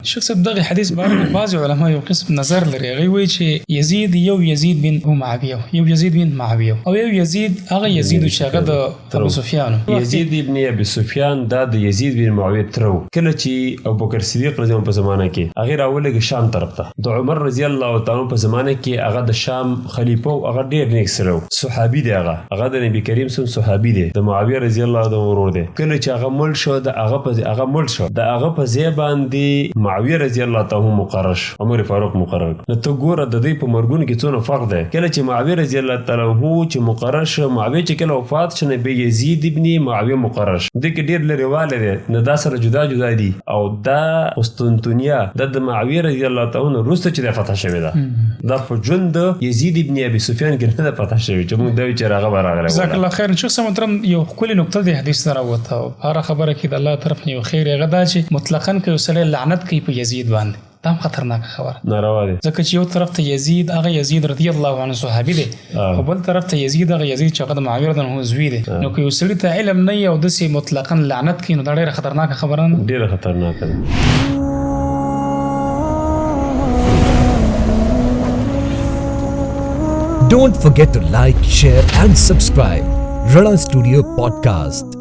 شیخ صاحب، دغه حدیث باره کې بعضې علما یو قسم نظر لري. هغوی وایي چې یزید یو یزید بن معاویه، یو یزید بن معاویه، او یو یزید هغه یزید چې هغه د ابو سفیان. یزید ابن ابي سفیان دا د یزید بن معاویه تر و. کله چې ابوبکر صدیق رضی الله په زمانه کې هغه راولېږه شام طرف ته، د عمر رضی الله تعالی په زمانه کې هغه د شام خلیفه او هغه ډیر نیک سره و، صحابي دی. هغه د نبی کریم صلی صحابي دی، د معاویه رضی الله عنه ورور دی. کله چې هغه مړ شو، د هغه په هغه مړ شو، د هغه په ځای باندې معاویه رضی الله تعالی مقرر شو، عمر فاروق مقرر. نو ته ګوره د دوی په مرګونو کې څونه فرق دی. کله چې معاویه رضی الله تعالی عنہ چې مقرر شو، معاویه چې کله وفات شو، نو بیا یزید ابن معاویه مقرر شو. دې کې ډیر لرې والی دی، نو دا سره جدا جدا دي. او دا قسطنطنیه دا د معاویه رضی الله تعالی عنہ وروسته چې فتح شوې ده، دا په ژوند د یزید ابن ابي سفیان کې نه ده فتح شوې چې موږ دا چې راغه راغلی. جزاک الله خیر. شیخ صاحب محترم، یو ښکلې نقطه د حدیث نه راووته او په هره خبره کې د الله طرف نه یو خیر، هغه دا چې مطلقاً که یو سړی لعنت کوي په یزید باندې، دا هم خطرناکه خبره، ناروا دی. ځکه چې یو طرف ته یزید هغه یزید رضی الله عنه صحابي دی او بل طرف ته یزید هغه یزید چې هغه د معاویه رضی الله عنه زوی دی. نو که یو سړي ته علم نه وي او داسې مطلقاً لعنت کوي، نو دا ډېره خطرناکه خبره نه؟ ډېره خطرناکه ده. Don't forget to like, share and subscribe Rana Studio Podcast.